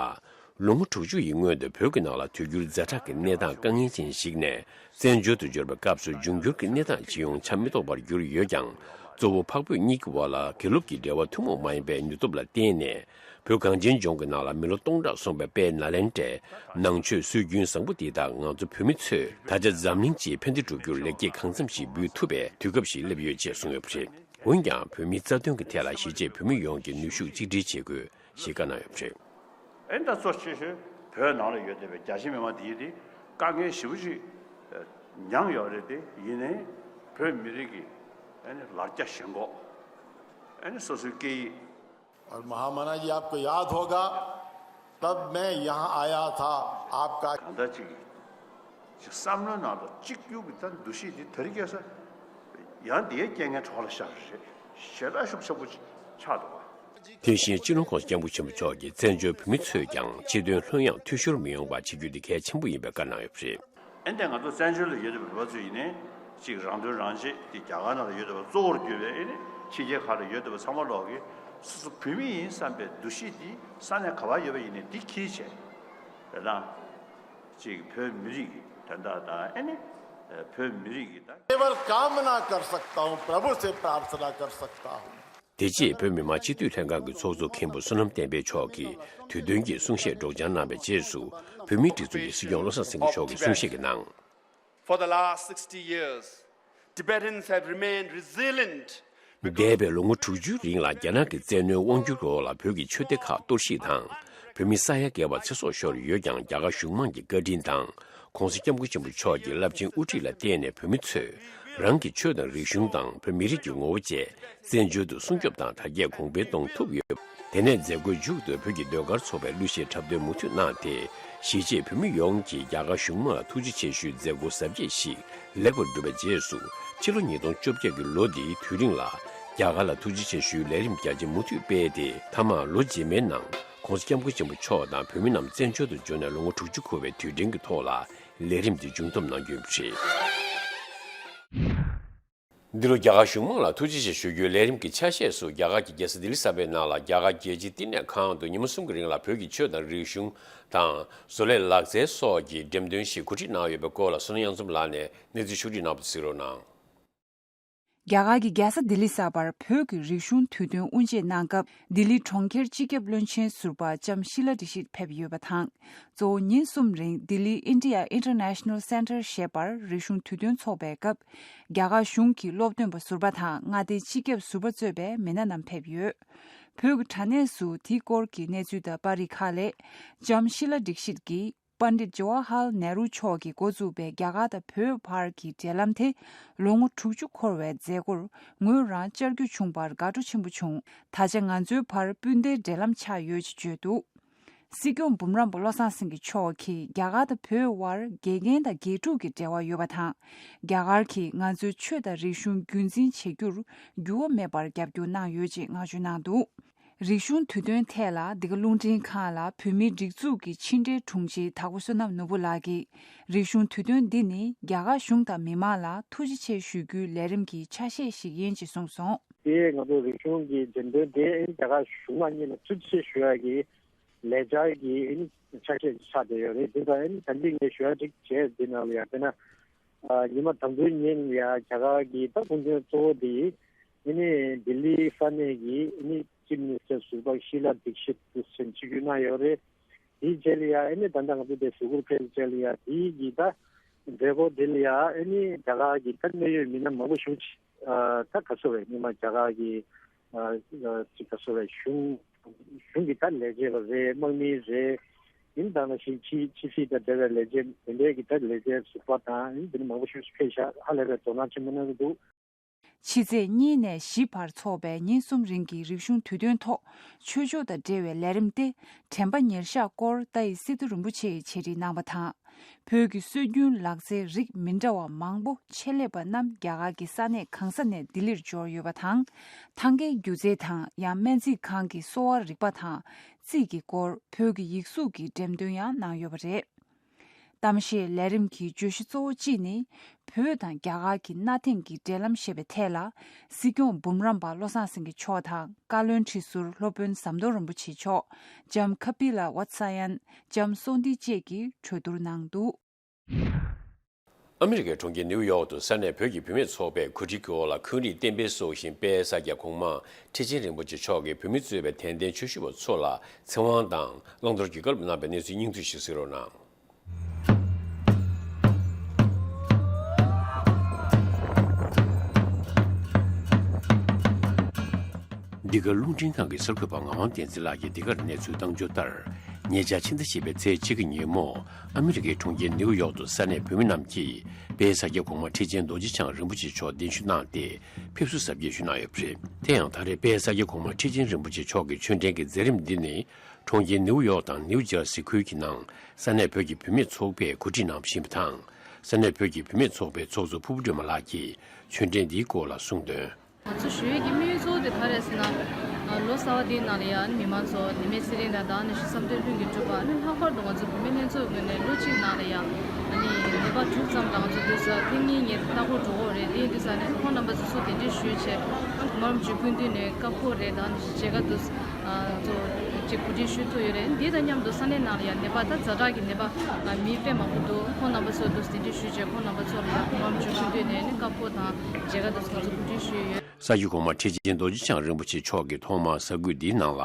ལོ་ངོ་དྲུག་ཅུ་ཡི་སྔོན་དུ་བོད་ཀྱི་ནང་ལ་དུས་འགྱུར་ཛ་དྲག་གི་གནས་སྟངས་དཀའ་ངལ་ཅན་ཞིག་ནས་བཙན་བྱོལ་དུ་འབྱོར་བའི་སྐབས་སུ་འབྱུང་འགྱུར་གྱི་གནས་སྟངས་ཇི་ཡོང་ཆ་མི་རྟོགས་པར་གྱུར་ཡོད་ཀྱང་། གཙོ་བོ་འཕགས་བོད་གཉིས་ཀྱི་དབར་ལ་དགེ་སློབ་ཀྱི་འབྲེལ་བ་ཐུན་མོང་མ་ཡིན་པའི་ནུས་སྟོབས་ལ་བརྟེན་ནས། བོད་གངས་ཅན་ལྗོངས་ཀྱི་ནང་ལ་མི་ལོ་སྟོང་ཕྲག་སོང་པའི་དཔལ་ནཱ་ལེནྡྲའི་ནང་ཆོས་སྲོལ་རྒྱུན་བཟང་པོ་འདི་དག་ང་ཚོ་བོད་མི་ཚོས་ད་ཆ་འཛམ་གླིང་སྤྱིའི་ཕན་བདེ་སྒྲུབ་རྒྱུར་ལེགས་སྐྱེས་གང་འཚམ་ཞིག་འབུལ་ཐུབ་པའི་དུས་སྐབས་ཤིག་སླེབས་ཡོད་ཅེས་གསུངས་ཡོད་པ་རེད། འོན་ཀྱང་བོད་མིའི་རྩ་དོན་གྱི་ཐད་ལ་གཞིས་བྱེས་བོད་མི་ཡོངས་ཀྱིས་ནུས་ཤུགས་གཅིག་སྒྲིལ་བྱེད་དགོས་ཞེས་བཀའ་གནང་ཡོད་པ་རེད། ཨེ་ད་གཙོ་ཆེ་ཤོས་བོད་ནང་ལ་ཡོད་བསྡད་པའི་རྒྱ་ཆེ་མི་མང་དེ་ཡིན་དེ་དཀའ་ངལ་ཞེ་པོ་ཅིག་མྱངས་ཡོད་རེད་དེ། ཡིན་ནའི་བོད་མི་རིགས་ཀྱི་ཨེ་ནི་ལར་རྒྱ་ཞེན་ཁོག་ཨེ་ནི་སོ་སོའི་སྐད་ཡིག और महामना जी, आपको याद होगा, तब मैं यहाँ आया था, आपका གང་ལྟར་ཅིག་ཅིག་བསམ་བློའི་ནང་དུ་གཅིག་གྱུར་གྱི་ད་འདུ་ཤེས་འདི་དེ་རིང་ཁ་སང་ཡང་དེའི་རྐྱེན་ངན་གྲོགས་ལ་ཤར་རེད། ཞེ་དྲག་ཤུགས་ཆེན་པོ་ཅིག་ཆགས་འདུག་བ། དེ་བཞིན་སྤྱི་ནོར་༸གོང་ས་༸སྐྱབས་མགོན་ཆེན་པོ་མཆོག་གིས་བཙན་བྱོལ་བོད་མི་ཚོས་ཀྱང་སྤྱི་དོན་ལྷོད་ཡངས་འཐུས་ཤོར་མི་ཡོང་བ་བྱེད་རྒྱུ་འདི་གལ་ཆེན་པོ་ཡིན་པའི་བཀའ་གནང་ཡོད་པ་རེད། ཨེ་འདས་ང་ཚོ་བཙན་བྱོལ་ལ་ཡོད་བསྡད་པའི་བོད་པ་ཚོ་ཡིན་ནའི་ཅིག་རང་དོན་རང་གཅེས་དེ་རྒྱ་གར་ནང་ལ་ཡོད་བསྡད་པ་གཙོ་བོར་གྱུར་པའི་ཨེ་ནི་ཕྱི་རྒྱལ་ཁག་ལ་ཡོད་བསྡད་པ་ཚང་མ་ལོག་གིས་སོ་སོ་བོད་མི་ཡིན་བསམ་པའི་འདུ་ཤེས་དེ་ས་གནས་ག་པར་ཡོད་པ་ཡིན་ནའི་དེ་འཁྱེར་བྱས་རེད་ན། ཅིག་བོད་མི་རིགས་ཀྱི་དོན་དག་དང་ཨེ་ནི་བོད་མི་རིགས་ཀྱི་ད། केवल कामना कर सकता हूँ, प्रभु से प्रार्थना कर सकता हूँ। དེ་རྗེས་བོད་མི་མང་སྤྱི་འཐུས་ལྷན་ཁང་གི་ཚོགས་གཙོ་མཁན་པོ་བསོད་ནམས་བསྟན་འཕེལ་མཆོག་གིས་དུས་སྟོན་གྱི་གསུང་བཤད་སྒྲོག་སྦྱང་གནང་བའི་རྗེས་སུ། བོད་མིའི་སྒྲིག་འཛུགས་ཀྱི་སྲིད་སྐྱོང་བློ་བཟང་སེང་གེ་མཆོག་གིས་གསུང་བཤད་ཀྱི་ནང་། For the last sixty years, Tibetans have remained resilient འདས་པའི་ལོ་ངོ་དྲུག་ཅུའི་རིང་ལ་རྒྱ་ནག་གི་བཙན་གནོན་དབང་སྒྱུར་འོག་ལ་བོད་ཀྱི་ཆོས་སྡེ་ཁག་གཏོར་བཤིག་དང་། བོད་མི་ས་ཡ་བརྒལ་བ་ཚེ་སྲོག་ཤོར་ཡོད་ཀྱང་། རྒྱ་གར་གཞུང་མང་གི་བཀའ་དྲིན་དང་། ༸གོང་ས་༸སྐྱབས་མགོན་ཆེན་པོ་མཆོག་གི་རླབས་ཆེན་དབུ་ཁྲིད་ལ་བརྟེན་ནས་བོད་མི་ཚོས་རང་གི་ཆོས་དང་རིག་གཞུང་དང་བོད་མི་རིགས་ཀྱི་ངོ་བོ་བཅས་བཙན་བྱོལ་དུ་སྲུང་སྐྱོབ་དང་དར་རྒྱས་གོང་འཕེལ་གཏོང་ཐུབ་ཡོད། དེ་ནས་མཛད་སྒོའི་མཇུག་ཏུ་བོད་ཀྱི་ཟློས་གར་ཚོགས་པས་གླུ་གཞས་འཁྲབ་སྟོན་མུ་མཐུད་གནང་སྟེ། གཞིས་བྱེས་བོད་མི་ཡོངས་ཀྱིས་རྒྱ་གར་གཞུང་མང་ལ་ཐུགས་རྗེ་ཆེ་ཞུའི་མཛད་སྒོ་གཟབ་རྒྱས་ཤིག་ལེགས་པར་གྲུབ་པའི་རྗེས་སུ། ཕྱི་ལོ་ཉིས་སྟོང་བཅོ་བརྒྱད་ཀྱི་ལོ་འདིའི་དུས་རིང་ལ། རྒྱ་གར་ལ་ཐུགས་རྗེ་ཆེ་ཞུའི་ལས་རིམ་རྒྱ་ཆེ་མུ་མཐུད་སྤེལ་ཏེ། མཐའ་མར་ལོ་རྗེས་མའི་ནང་༸གོང་ས་༸སྐྱབས་མགོན་ཆེན་པོ་མཆོག་དང་བོད་མི་རྣམས་བཙན་བྱོལ་དུ་འབྱོར་ནས་ལོ་ངོ་དྲུག་ཅུ་འཁོར་བའི་དུས་དྲན་གྱི་ཐོག་ལ་ལས་རིམ་འདི་མཇུག་བསྡོམས་གནང་རྒྱུ་ཡིན་པ་རེད། འདི་ལོ་རྒྱ་གར་གཞུང་མང་ལ་ཐུགས་རྗེ་ཆེ་ཞུ་རྒྱུའི་ལས་རིམ་གྱི་ཆ་ཤས་སུ། རྒྱ་གར་གྱི་རྒྱལ་ས་ལྡི་ལི་གསར་པའི་ནང་ལ་རྒྱ་གར་རྒྱལ་སྤྱིའི་བསྟི་གནས་ཁང་དུ་ཉི་མ་གསུམ་གྱི་རིང་ལ་བོད་ཀྱི་ཆོས་དང་རིག་གཞུང་དང་བཟོ་ལས་ལག་རྩལ་སོགས་ཀྱི་འགྲེམས་སྟོན་ཞིག་གོ་སྒྲིག་གནང་ཡོད་པའི་སྐོར་ལ་བསོད་ནམས་དབྱངས་འཛོམས་ལགས་ནས་གནས་ཚུལ་ཕྱོགས་བསྒྲིགས་གནང་བ་གཟིགས་རོགས་གནང་། རྒྱ་གར་གྱི་རྒྱལ་ས་ལྡི་ལི་གསར་པར་བོད་ཀྱི་རིག་གཞུང་དུས་སྟོན་དབུ་འབྱེད་གནང་སྐབས། ལྡི་ལི་གྲོང་ཁྱེར་སྤྱི་ཁྱབ་བློན་ཆེན་ཟུར་པ་ལྕམ་ཤི་ལ་དིག་ཤིད་ཕེབས་ཡོད་པ་དང་། གཙོ་བོ་ཉིན་གསུམ་རིང་ལྡི་ལི་India International Center ཞེས་པར་རིག་གཞུང་དུས་སྟོན་འཚོགས་པའི་སྐབས། རྒྱ་གར་གཞུང་གི་སློབ་སྟོན་པ་ཟུར་པ་དང་མངའ་སྡེའི་སྤྱི་ཁྱབ་ཟུར་པ་གཙོས་པའི་མི་སྣ་རྣམས་ཕེབས་ཡོད། བོད་ཀྱི་དྲ་གནས་སུ་དེའི་སྐོར་གྱི་གནས་ཚུལ་དང་པར་རིས་ཁག་ལས། ལྕམ་ཤི་ལ་དིག་ཤིད་ཀྱིས། པཎྜི་ཏ་ཇ་ཝ་ཧར་ལཱལ་ནེ་རུ་མཆོག་གིས་འགོ་བཙུགས་པའི་རྒྱ་གར་དང་བོད་བར་གྱི་འབྲེལ་ལམ་དེ་ལོ་ངོ་དྲུག་ཅུ་འཁོར་བའི་མཛད་སྒོར་ངོས་རང་བཅར་རྒྱུ་བྱུང་བར་དགའ་སྤྲོ་ཆེན་པོ་བྱུང་། ད་ཆ་ང་ཚོའི་བར་སྤུན་ཟླའི་འབྲེལ་ལམ་ཆགས་ཡོད་ཅེས་བརྗོད་འདུག། སྲིད་སྐྱོང་འབུམ་རམས་པ་བློ་བཟང་སེང་གེ་མཆོག་གིས་རྒྱ་གར་དང་བོད་དབར་དགེ་རྒན་དང་དགེ་ཕྲུག་གི་འབྲེལ་བ་ཡོད་པ་དང་། རྒྱ་གར་གྱིས་ང་ཚོའི་ཆོས་དང་རིག་གཞུང་རྒྱུན་འཛིན་བྱེད་རྒྱུར་འགྱུར་བ་མེད་པར་རྒྱབ་སྐྱོར་གནང་ཡོད་ཅེས་བསྔགས་བརྗོད་གནང་འདུག། རིག་གཞུང་དུས་སྟོན་ཐད་ལ་འདི་ག་རླུང་འཕྲིན་ཁང་ལ་བོད་མིའི་སྒྲིག་འཛུགས་ཀྱི་ཕྱི་འབྲེལ་དྲུང་ཆེ་དྭགས་པོ་བསོད་ནམས་ནོར་བུ་ལགས་ཀྱིས། རིག་གཞུང་དུས་སྟོན་འདི་ནི་རྒྱ་གར་གཞུང་དང་མི་མང་ལ་ཐུགས་རྗེ་ཆེ་ཞུ་རྒྱུའི་ལས་རིམ་གྱི་ཆ་ཤས་ཤིག་ཡིན་ཅེས་གསུངས་སོང་། དེ་ང་ཚོ་རིག་གཞུང་གི་འགྲེམས་སྟོན་དེ་རྒྱ་གར་གཞུང་ལ་གཉིས་ལ་ཐུགས་རྗེ་ཆེ་ཞུ་ཡག་གི་ལས་འཆར་གྱི་ཆ་ཤས་ཆགས་བསྡད་ཡོད་རེད། དེ་ལྟར་ད་ལྟ་ངས་ཞུ་ཡག་ཅིག་བྱས་འདི་ནང་ལ་ཡང་དཔེར་ན། ཉི་མ་དང་པོའི་ཉིན་ལ་ཡང་རྒྱ་གར་གྱི་ད་སྐུ་མགྲོན་གཙོ་བོ་དེ་ཨ་ནི་ལྡི་ལི་ས་གནས་ཀྱི་ཨ་ནི་ཅིབ་མི་ནི་སི་ཊར་ཟུར་པ་ཤི་ལ་དིག་ཤིད་དུ་ཕྱིར་འབུད་གནང་ཡོད་རེད། དེའི་རྗེས་ལ་ཡང་ཨ་ནི་ད་ལྟ་ང་ཚོ་དེ་གཟིགས་སྐོར་ཕེབས་རྗེས་ལ་ཡང་དེའི་གི་ད་མཛད་སྒོ་དེ་ལ་ཡང་ཨ་ནི་རྒྱ་གར་གྱི་ད་གནད་ཡོད་མི་སྣ་མང་པོ་ཞིག་ད་ག་ཚོད་རེད། སྔོན་མ་རྒྱ་གར་གྱི་ཅིག་ག་ཚོད་རེད། གཞུང་གཞུང་གི་ད་ལས་བྱེད་པ་རེད། དམག་མི་རེད། ཡིན་ད་ནང་བཞིན་ཕྱི་ཕྱི་སྲིད་དང་འབྲེལ་བའི་ལས་བྱེད་དེ་འདྲའི་གི་ད་ལས་བྱེད་ཟུར་པ་དང་ཡིན་དེ་ནི་མང་པོ་ཞིག་ཕེབས་ཤག་ཧ་ལས་པའི་དོ་སྣང་ཆེན་པོ་གནང་གི་འདུག། ཕྱི་ཚེས་གཉིས་ནས་བཞི་བར་འཚོགས་པའི་ཉིན་གསུམ་རིང་གི་རིག་གཞུང་དུས་སྟོན་ཐོག་ཆོས་ཕྱོགས་དང་འབྲེལ་བའི་ལས་རིམ་སྟེ། དྲན་པ་ཉེར་བཞག་སྐོར་ཏཱ་ཡི་སི་ཏུ་རིན་པོ་ཆེ་ཡིས་ཆེད་སྒྲིག་གནང་བ་དང་། བོད་ཀྱི་སྲོལ་རྒྱུན་ལག་རྩལ་རིགས་མི་འདྲ་བ་མང་པོ་ཆེད་ལས་པ་རྣམས་རྒྱ་གར་གྱི་ས་གནས་གང་ས་ནས་ལྡི་ལིར་འབྱོར་ཡོད་པ་དང་། ཐང་གའི་སྒྱུ་རྩལ་དང་ཡང་སྨན་རྩིས་ཁང་གི་གསོ་བ་རིག་པ་དང་རྩིས་ཀྱི་སྐོར་བོད་ཀྱི་ཡིག་གཟུགས་ཀྱི་འགྲེམས་སྟོན་ཡང་གནང་ཡོད་པ་རེད། གཏམ་བཤད་ལས་རིམ་གྱི་བརྗོད་གཞི་གཙོ་བོ་གཅིག་ནི། བོད་དང་རྒྱ་གར་གྱི་མནའ་ཐང་གི་འབྲེལ་ལམ་ཞེས་པའི་ཐད་ལ། སྲིད་སྐྱོང་འབུམ་རམས་པ་བློ་བཟང་སེང་གེ་མཆོག་དང་། བཀའ་བློན་ཁྲི་ཟུར་སློབ་དཔོན་ཟམ་གདོང་རིན་པོ་ཆེ་མཆོག་ལྕམ་ཁ་པི་ལ་ཝ་ཚ་ཡན། ལྕམ་སོན་ཏི་བཅས་ཀྱིས་གྲོས་བསྡུར་གནང་འདུག། ཨ་མི་རི་ཀའི་གྲོང་ཁྱེར་ནེའུ་ཡོག་ཏུ་ས་གནས་བོད་ཀྱི་བུད་མེད་ཚོགས་པས་གོ་སྒྲིག་གི་འོག་ལ་འཁོན་རིགས་གཏན་འབེབས་སོགས་བཞིན་དཔལ་ས་སྐྱ་གོང་མ་ཁྲི་ཆེན་རིན་པོ་ཆེ་མཆོག་གིས་བོད་མི་གཙོས་པའི་དད་ལྡན་ཆོས་ཞུ་བ་ཚོ་ལ་ཚེ་དབང་དང་བླང་དོར་གྱི་བཀའ་སློབ་གནང་བའི་གནས་ཚུལ་སྙིང་བསྡུས་ཤིག་གཟིགས་རོགས་གནང་། འདི་ག་རླུང་འཕྲིན་ཁང་གི་གསར་འགོད་པ་ངག་དབང་བསྟན་འཛིན་ལགས་ཀྱིས་འདི་གར་གནས་ཚུལ་བཏང་ཕྱོགས་ལྟར། ཉེ་ཆར་ཕྱི་ཟླ་བཞི་པའི་ཚེས་གཅིག་གི་ཉིན་མོ། ཨ་མི་རི་ཀའི་གྲོང་ཁྱེར་ནེའུ་ཡོག་ཏུ་ས་གནས་བོད་མི་རྣམས་ཀྱིས་དཔལ་ས་སྐྱ་གོང་མ་ཁྲི་ཆེན་རྡོ་རྗེ་འཆང་རིན་པོ་ཆེ་མཆོག་གདན་ཞུ་གནང་སྟེ། ཕེབས་བསུ་གཟབ་རྒྱས་ཞུ་གནང་ཡོད་པ་རེད། དེ་ཡང་ད་རེས་དཔལ་ས་སྐྱ་གོང་མ་ཁྲི་ཆེན་རིན་པོ་ཆེ་མཆོག་གི་ཆོས་འབྲེལ་གྱི་མཛད་རིམ་འདི་ནི། གྲོང་ཁྱེར་ནེའུ་ཡོག་དང་ནེའུ་ཇར་སི་ཁུལ་གྱི་ནང་ས་གནས་བོད་ཀྱི་བུད་མེད་ཚོགས་པས་གོ་སྒྲིག་གནང་བཞིན་པ་དང་། ས་གནས་བོད་ཀྱི་བུད་མེད་ཚོགས་པའི་ཚོགས་གཙོ་ཕུར་བུ་སྒྲོལ་མ་ལགས་ཀྱིས་ཆོས་འབྲེལ་འདིའི་སྐོར་ལ་གསུངས་དོན། ང་ཚོ་ཞུ་ཡས་ཀྱི་དམིགས་ཡུལ་གཙོ་བོ་དེ་ག་རེད་ཟེར་ན། ལོ་གསར་པ་འདིའི་ནང་ལ་ཡང་མི་མང་ཚོ་ནད་མེད་ཚེ་རིང་དང་། ད་ནི་བསམ་དོན་ལྷུན་གྱིས་གྲུབ་པ། ཨ་ནི་ལྷག་པར་དུ་ང་ཚོ་བུད་མེད་ལྷན་ཚོགས་ངོས་ནས་ལོ་གཅིག་ནང་ལ་ཡང་ཨ་ནི་ནད་པ་དྲུག་ཙམ་ལ་ང་ཚོ་འདུག་ས་ཐེངས་གཉིས་ངས་ལྟ་སྐོར་འགྲོ་གི་ཡོད་རེད། དེ་ཡིན་དུས་ས་ནས་ཁོང་རྣམ་པ་ཚོ་ཚུར་གདན་འདྲེན་ཞུས་བྱས། ཨ་ནི་གོང་མ་རིན་པོ་ཆེ་སྐུ་མདུན་ནས་བཀའ་ཕོབས་རེད། ད་ནི་མཇལ་ཁ་འདུག་ཨ་ཚོ་ཅིག་གོ་སྒྲིག་ཞུས་ཐུབ་ཡོད་རེད། འདི་དང་མཉམ་དུ་ས་གནས་ནང་ལ་ཡང་ནད་པ་ད་ཛ་དྲག་གི་ནད་པ་མི་དཔེ་མང་པོ་འདུག་ཁོང་རྣམ་པ་ཚོ་འདུག་གདན་འདྲེན་ཞུས་བྱས། ཁོང་རྣམ་པ་ཚོ་ལ་ཡང་གོང་མ་རིན་པོ་ཆེ་སྐུ་མདུན་ནས་ནི་བཀའ་ཕོབས་དང་མཇལ་ཁ་འདུག་ང་ཚོ་གོ་སྒྲིག་ཞུས་ཡོད། ས་སྐྱ་གོང་མ་ཁྲི་ཆེན་རྡོ་རྗེ་འཆང་རིན་པོ་ཆེ་མཆོག་གིས་ཐོག་མར་གསར་འགོད་འདིའི་ནང་ལ།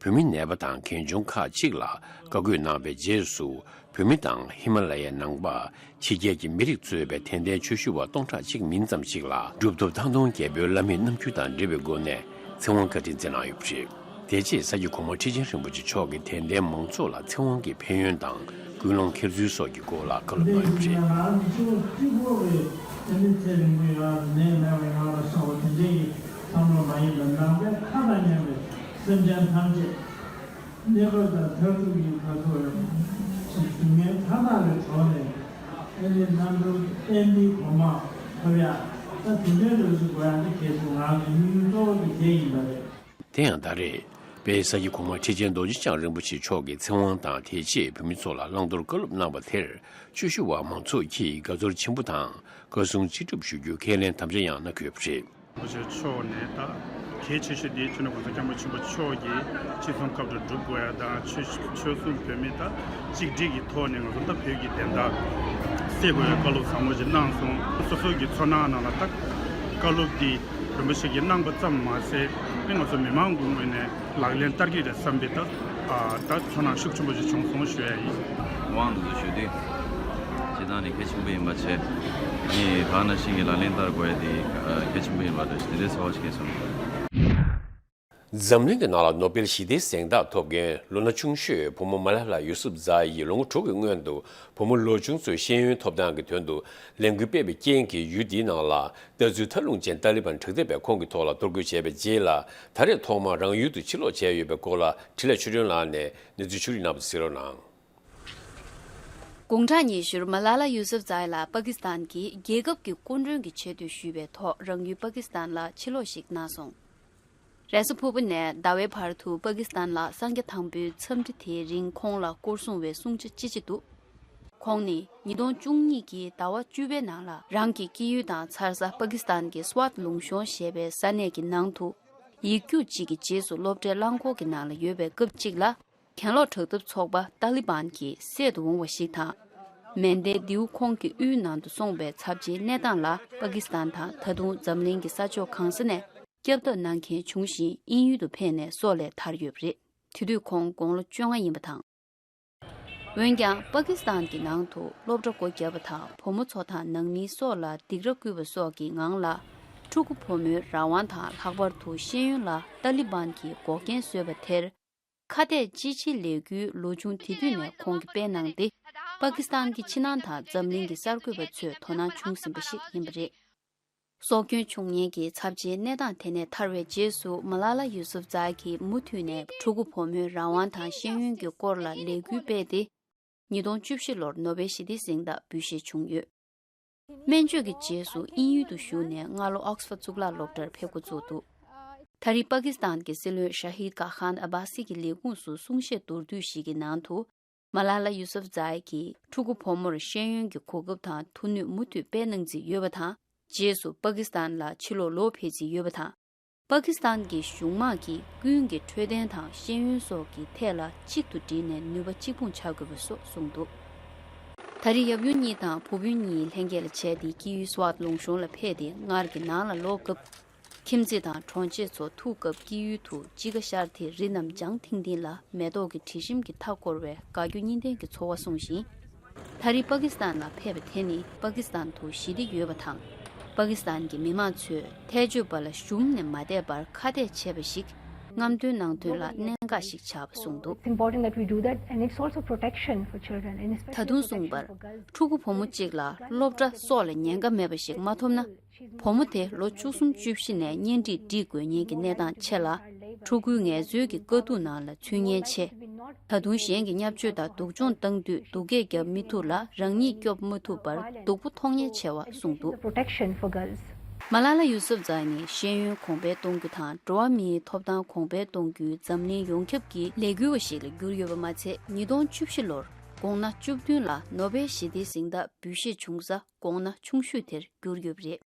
བོད་མི་ནད་པ་དང་གལ་ཆུང་ཁག་ཅིག་ལ་བཀའ་བཀོད་གནང་བའི་རྗེས་སུ། བོད་མི་དང་ཧི་མ་ལ་ཡའི་ནང་པ་ཕྱི་རྒྱལ་གྱི་མི་རིགས་གཙོས་པའི་དད་ལྡན་ཆོས་ཞུ་བ་སྟོང་ཕྲག་གཅིག་མིན་ཙམ་ཞིག་ལ་གྲུབ་ཐོབ་ཐང་སྟོང་རྒྱལ་པོའི་བླ་མའི་རྣམ་འགྱུར་དང་འབྲེལ་བའི་སྒོ་ནས་ཚེ་དབང་བཀའ་དྲིན་སྩལ་གནང་ཡོད་པ་རེད། དེ་རྗེས་ས་སྐྱ་གོང་མ་ཁྲི་ཆེན་རིན་པོ་ཆེ་མཆོག་གིས་དད་ལྡན་མང་ཚོགས་ལ་ཚེ་དབང་གི་ཕན་ཡོན་དང་ཀུན་སློང་འཁྱེར་ཚུལ་སོགས་ཀྱི་སྐོར་ལ་བཀའ་སློབ་གནང་ཡོད་པ་རེད། ང་རང་གི་ཆུ་བོ་གཅིག་པོ་རེད། དེ་ནི་ཚེ་རིང་པོ་ཡོང་བ་ནད་མེད་པ་ཡོང་བ་ལ་སོགས་པ་དེ་འདྲའི་བསམ་བློ་མ་ཡིན་པར། ནང་པའི་མཐའ་དང་མཉམ་པའི་སེམས་ཅན་ཐམས་ཅད་གནས་སྐབས་དང་མཐར་ཐུག་གི་ག་ཚོད་ཅིག་སྡུག་བསྔལ་མཐའ་དག་ལས་གྲོལ་ནས། ཨེ་ནི་རྣམ་གྲོལ་གཏན་མཐའི་གོ་འཕང་ཐོབ་ཡ། ད་དེ་འདྲའི་ལོ་རྒྱུས་དགོས་ཡ་འདི་གལ་ཆེ། ང་རང་གི་དམིགས་ཡུལ་གཙོ་བོ་དེ་དེ་ཡིན་པ་རེད། དེ་ཡང་ད་རེས་དཔལ་ས་སྐྱ་གོང་མ་ཁྲི་ཆེན་རྡོ་རྗེ་འཆང་རིན་པོ་ཆེ་མཆོག་གིས་ཚེ་དབང་དང་དེ་རྗེས་བོད་མི་ཚོ་ལ་བླང་དོར་བཀའ་སློབ་གནང་བ་དེར་ཆོས་ཞུ་བ་མང་ཚོགས་ཀྱིས་དགའ་ཚོར་ཆེན་པོ་དང་། བཀའ་གསུང་ཅི་སྒྲུབ་ཞུ་རྒྱུའི་ཁས་ལེན་དམ་བཅའ་ཡང་གནང་གི་ཡོད་པ་རེད། རིན་པོ་ཆེ་མཆོག་ནས་ད་གལ་ཆེ་ཤོས་དེ་ཆོས་གླིང་༸གོང་ས་༸སྐྱབས་མགོན་ཆེན་པོ་མཆོག་གིས་ཅི་གསུང་སྐབས་དུ་སྒྲུབ་དགོས་ཡ་དང་། ཆོས་ཆོལ་གསུམ་བོད་མི་ད་གཅིག་སྒྲིལ་གྱི་ཐོག་ནས་ང་ཚོ་ད་བོད་ཀྱི་བདེན་མཐའ་གསལ་དགོས་ཡ་བཀའ་སློབ་ཟབ་མོ་ཞིག་གནང་སོང་། སོ་སོ་གི་ཚོར་སྣང་ནང་ལ་ད་བཀའ་སློབ་འདི་རིན་པོ་ཆེ་གིས་གནང་པ་ཙམ་མ་ཟད། ཨེ་ང་ཚོ་མི་མང་གི་ངོས་ནས་ལག་ལེན་བསྟར་གྱི་རེད་བསམ་པའི་ད་ད་ཚོར་སྣང་ཤུགས་ཆེན་པོ་ཞིག་བྱུང་སོང་ཞུ་ཡ་ཡིན། དབང་དུ་ཞུ་དུས། སྤྱིར་བཏང་ནས་གལ་ཆེན་པོ་ཡིན་པ་བྱས། ནི་ད་ནང་བཞིན་གྱི་ལག་ལེན་བསྟར་དགོས་ཡ་དེ་གལ་ཆེན་པོ་ཡིན་པ་རེད། དེ་འདྲའི་ཚོར་བ་ཞིག་སྐྱེས་སོང་། འཛམ་གླིང་གི་ནང་ལ་ནོ་བེལ་ཞི་བདེའི་གཟེངས་རྟགས་ཐོབ་མཁན་ལོ་ན་ཆུང་ཤོས་བུ་མོ་མ་ལ་ལ་ཡུ་སུབ་ཛཱ་ཡིས་ལོ་ངོ་དྲུག་གི་སྔོན་དུ་བུ་མོ་ལོ་ཆུང་ཚོའི་ཤེས་ཡོན་ཐོབ་ཐང་གི་དོན་དུ་ལས་འགུལ་སྤེལ་བའི་རྐྱེན་གྱིས་ཡུལ་འདིའི་ནང་ལ་ལྟ་ཚུལ་ཐལ་རླུང་ཅན་ཏཱ་ལི་བན་དྲག་འཐབ་པས་ཁོང་གི་ཐོག་ལ་གཏོར་རྒོལ་བྱས་པའི་རྗེས་ལ། ད་རེས་ཐོག་མར་རང་ཡུལ་དུ་ཕྱིར་ལོག་བྱས་ཡོད་པའི་སྐོར་ལ་འཕྲིན་ལས་ཆོས་སྒྲོན་ལགས་ནས་གནས་ཚུལ་ཕྱོགས་བསྒྲིགས་གནང་བ་གཟིགས་རོགས་གནང་། དགུང་གྲངས་ཉི་ཤུར་མ་ལ་ལ་ཡུ་སུབ་ཛཱ་ཡི་ལགས་པ་ཀི་སི་ཐན་གྱི་རྒྱལ་ཁབ་ཀྱི་སྐུ་མགྲོན་གྱི་ཆེད་དུ་ཞུས་པའི་ཐོག་རང་ཡུལ་པ་ཀི་སི་ཐན་ལ་ཕྱིར་ལོག་ཞིག་གནང་སོང་། རེས་གཟའ་ཕུར་བུ་ནས་ཟླ་བའི་བར་དུ་པ་ཀི་སི་ཐན་ལ་གསང་རྒྱ་དང་པོའི་འཚམས་འདྲི་དེའི་རིང་ཁོང་ལ་སྐོར་སྲུང་བའི་སྲུང་བྱ་ཅི་ཆེ་འདུག་ཁོང་ནི་ཉིས་སྟོང་བཅུ་གཉིས་ཀྱི་ཟླ་བ་བཅུ་པའི་ནང་ལ་རང་གི་སྐྱེས་ཡུལ་དང་ཚ་ས་པ་ཀི་སི་ཐན་གྱི་སི་ཝཱཏ་ལུང་གཤོང་ཞེས་པའི་ས་གནས་ཀྱི་ནང་དུ་ཡིག་རྒྱུགས་གཅིག་གི་རྗེས་སུ་སློབ་གྲྭའི་རླངས་འཁོར་གྱི་ནང་ལ་ཡོད་པའི་སྐབས་གཅིག་ལ། གྱེན་ལོག་དྲག་འཐབ་ཚོགས་པ་ཏཱ་ལི་བན་གྱི་སྲིད་དུ་འོང་བ་ཞིག་དང་། མན་ཌེ་མདེའུ་ཁོང་གི་དབུའི་ནང་དུ་སོང་བའི་ཚབས་ཆེའི་གནས་སྟངས་ལ་པ་ཀི་སི་ཐན་དང་ད་དུང་འཛམ་གླིང་གི་ས་ཕྱོགས་གང་ས་ནས་སྐྱབས་ཐོབ་གནང་མཁན་བྱུང་ཞིང་དབྱིན་ཡུལ་དུ་ཕེབས་ནས་སྲོག་ལས་ཐར་ཡོད་པ་རེད། དེ་དུས་ཁོང་དགུང་ལོ་བཅོ་ལྔ་ཡིན་པ་དང་། འོན་ཀྱང་པ་ཀི་སི་ཐན་གྱི་ནང་དུ་སློབ་གྲྭ་སྒོ་བརྒྱབ་པ་དང་བུ་མོ་ཚོ་དང་ནང་མིའི་སྲོག་ལ་སྡིགས་ར་བསྐུལ་བ་སོགས་ཀྱི་ངང་ལ་ཕྲུ་གུ་བུ་མོའི་རང་དབང་དང་ལྷག་པར་དུ་ཤེས་ཡོན་ལ་ཏཱ་ལི་བན་གྱིས་འགོག་རྐྱེན་བཟོས་པ་དེར། ཁ་གཏད་གཅོག་ཆེད་ལས་འགུལ་ལོ་ཆུང་དེ་དུས་ནས་ཁོང་གིས་སྤེལ་གནང་སྟེ། པ་ཀི་སི་ཐན་གྱི་ཕྱི་ནང་དང་འཛམ་གླིང་གི་གསར་འགོད་པ་ཚོས་དོ་སྣང་བྱུང་ཟིན་པ་ཞིག་ཡིན་པ་རེད། སྲོག་སྐྱོན་བྱུང་ཉེན་གྱི་ཚབས་ཆེའི་གནས་སྟངས་དེ་ནས་ཐར་བའི་རྗེས་སུ་མ་ལ་ལ་ཡུ་སུབ་ཛཱ་གིས་མུ་མཐུད་ནས་ཕྲུ་གུ་བུ་མོའི་རང་དབང་དང་ཤེས་ཡོན་གྱི་སྐོར་ལ་ལས་འགུལ་སྤེལ་ཏེ། ཉིས་སྟོང་བཅུ་བཞི་ལོར་ནོ་བེལ་ཞི་བདེའི་གཟེངས་རྟགས་འབུལ་བཞེས་བྱུང་ཡོད། སྨན་བཅོས་ཀྱི་རྗེས་སུ་དབྱིན་ཡུལ་དུ་བཞུགས་ནས་སྔ་ལོ་ཨོག་སི་ཕོར་གཙུག་ལག་སློབ་གྲྭར་ཕེབས་འགོ་བཙུགས་འདུག་ད་རེས་པ་ཀི་སི་ཐན་གྱི་སྲིད་བློན་ཤ་ཧིད་གྷ་ཁཱན་ཨ་བྷ་སི་གི་ལས་ཁུངས་སུ་གསུང་བཤད་མདོར་བསྡུས་ཤིག་གི་ནང་དུ། མ་ལ་ལ་ཡུ་སུབ་ཛའི་གིས་ཕྲུ་གུ་བུ་མོར་ཤེས་ཡོན་གྱི་གོ་སྐབས་དང་ཐུགས་སྣོན་མུ་མཐུད་སྤེལ་གནང་རྩིས་ཡོད་པ་དང་། རྗེས་སུ་པ་ཀི་སི་ཐན་ལ་ཕྱིར་ལོག་ལོག་ཕེབས་རྩིས་ཡོད་པ་དང་། པ་ཀི་སི་ཐན་གྱི་གཞུང་དམངས་ཀྱིས་ཀུན་གྱི་འཕྲོད་བསྟེན་དང་ཤེས་ཡོན་སོགས་ཀྱི་ཐད་ལ་གཅིག་ཏུ་བསྒྲིལ་ནས་ནུས་པ་གཅིག་སྤུངས་བྱ་དགོས་པ་སོགས་གསུངས་འདུག། ད་རེས་ཡབ་ཡུམ་གཉིས་དང་བུ་བུ་གཉིས་ལྷན་རྒྱས་ལ་བྱས་ཏེ་ཀི་ཡུའི་སུ་ཝཱཏ་ལུང་གཤོང་ལ་ཕེབས་ཏེ་སྔར་གྱི་ནང་ལ་ལོག་སྐབས། ཁྱིམ་མཚེས་དང་གྲོང་ཆེ་ཚོ་ཐུག་སྐབས་ཀི་ཡུའི་དུ་དཔྱིད་ཀ་ཤར་ཏེ་རི་རྣམས་ལྗང་ཐིང་ཐིང་ལ་མེ་ཏོག་གི་དྲི་ཞིམ་གྱིས་མཐའ་བསྐོར་བའི་དགའ་སྐྱོ་གཉིས་ལྡན་གྱི་ཚོར་བ་གསུངས་ཤིང་། ད་རེས་པ་ཀི་སི་ཐན་ལ་ཕེབས་པ་དེ་ནི་པ་ཀི་སི་ཐན་དུ་ཞི་བདེ་ཡོད་པ་དང་། པ་ཀི་སི་ཐན་གྱི་མི་མང་ཚོས་ཐལ་སྤྱོད་པ་ལ་ཞུམ་ནས་མ་བསྡད་པར་ཁ་གཏད་བྱས་པ་ཞིག་རྔམ་སྟོན་ནང་དོན་ལ་གནད་འགག་ཞིག་ཆགས་པ་གསུངས་འདུག། It's important that we do that, and it's also protection for children, and especially ད་དུང་གསུངས་པར། ཕྲུ་གུ་བུ་མོ་གཅིག་ལ་སློབ་གྲྭ་སོགས་ལ་ཉེན་ཁ་མེད་པ་ཞིག་མ་ཐོབ་ན། བུ་མོ་དེ་ལོ་བཅུ་གསུམ་བཅུ་བཞི་ནས་གཉེན་སྒྲིག་སྒྲིག་དགོས་ཉེན་གྱི་གནས་སྟངས་ཆེ་ལ། ཕྲུ་གུའི་ངལ་རྩོལ་གྱི་དཀའ་སྡུག་ནང་ལ་ཚུད་ཉེན་ཆེ། ད་དུང་གཞན་གྱི་བརྙས་བཅོས་དང་སྡུག་སྦྱོང་བཏང་དུས་སྡུག་སྐད་བརྒྱབ་མི་ཐུབ་ལ་རང་ཉིད་སྐྱོབ་མ་ཐུབ་པར་སྡུག་པོ་མཐོང་ཉེན་ཆེ་བ་གསུངས་འདུག། Protection for girls. མ་ལ་ལ་ཡུ་སུབ་ཛའི་ནི་ཤེས་ཡོན་གོང་འཕེལ་གཏོང་རྒྱུ་དང་འགྲོ་བ་མིའི་ཐོབ་ཐང་གོང་འཕེལ་གཏོང་རྒྱུའི་འཛམ་གླིང་ཡོངས་ཁྱབ་ཀྱི་ལས་འགུལ་བ་ཞིག་ལ་གྱུར་ཡོད་པ་མ་ཚད། ཉིས་སྟོང་བཅུ་བཞི་ལོར་དགོང་ན་བཅུ་བདུན་ལ་ནོ་བེལ་ཞི་བདེའི་གཟེངས་རྟགས་འབུལ་བཞེས་བྱུང་ས་དགོང་ན་ཆུང་ཤོས་དེར་གྱུར་ཡོད་པ་རེད།